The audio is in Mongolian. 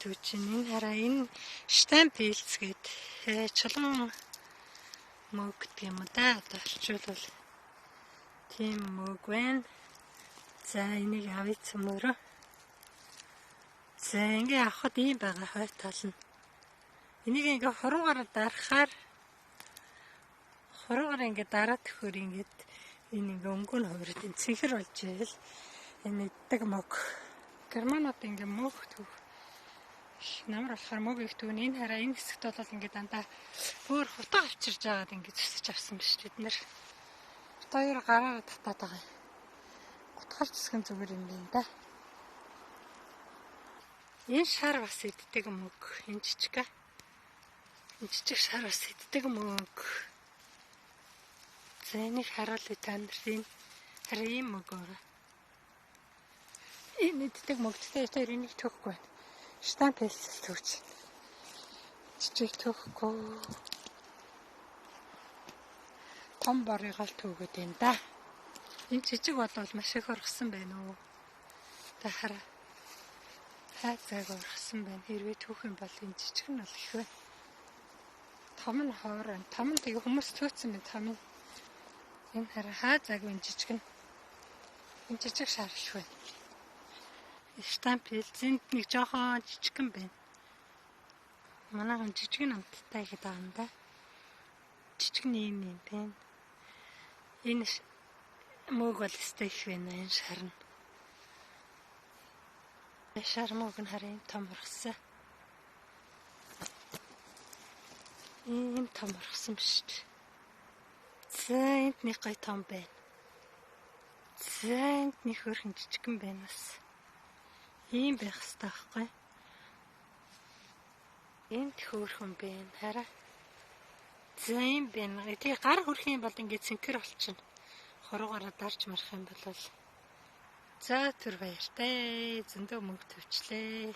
түүчин. Энэ хараа энэ штамп хилцгээд чулуун мөг гэдэг юм да. Одоо орчуулвал тийм мөг байна. За энийг авъя цөмөрөө. За ингээ авахд ийм байгаа хой тал нь. Энийг ингээ хуруугаараа дарахаар хуруугаараа ингээ дараад төхөр ингээд энэ ингээ өнгө нь хувирд энэ цэнхэр болж ивэл энэ иддэг мөг. Германууд ингээ мөг төв. Намар болохоор мөг их төвн. Энэ хараа энэ хэсэгт бол ингээ дандаа өөр хутга авчирж байгаад ингээ зүсэж авсан биш бид нэр. Бит хоёр гараараа татаад байгаа юм. Гутгал зүсгэн зүгээр юм байна да. Энэ шар бас иддэг мөг. Энэ жижиг. Энэ жижиг шар бас иддэг мөг. За энийг харуулъя та нарт. Энэ хараа ийм мөг байгаа. Энэ иддэг мөг. Гэхдээ тэр энийг төөхгүй байна. Штамп хэлсэл төөч. Жижиг төөхгүй. Том борыг л төөгöd байна да. Энэ жижиг болвол маш их ургасан байна уу? Та хараа. Хай зайг ургасан байна. Хэрвээ түүх юм бол энэ жижиг нь бол их байна. Том нь ховор байна. Том нь тэгээ хүмүүс төөцсөн байна. Том нь. Энэ хараа хаа зайг энэ жижиг нь. Энэ жижиг шар их байна. Штамп хэлзэнд нэг жоохон жижигхэн байна. Манайхан жижиг нь амттай гэдэг байгаа юм да. Жижиг нь ийм юм байна. Энэ мөг бол өстой их байна энэ шар нь. Шар мөг нь харин ийм том ургасан. Ийм том ургасан биш үү? За энд нэг гоё том байна. За энд нэг хөөрхөн жижигхэн байна бас. Ийм байх хэрэгтэй байхгүй. Энд хөөрхөн байна. Хараа. За ийм байна. Тэгээ гар хөрөх юм бол ингээд цэнхэр болчихно. Хуруугаараа дарж марах юм бол. За түр баяртай. Зөндөө мөнгө төвчлээ.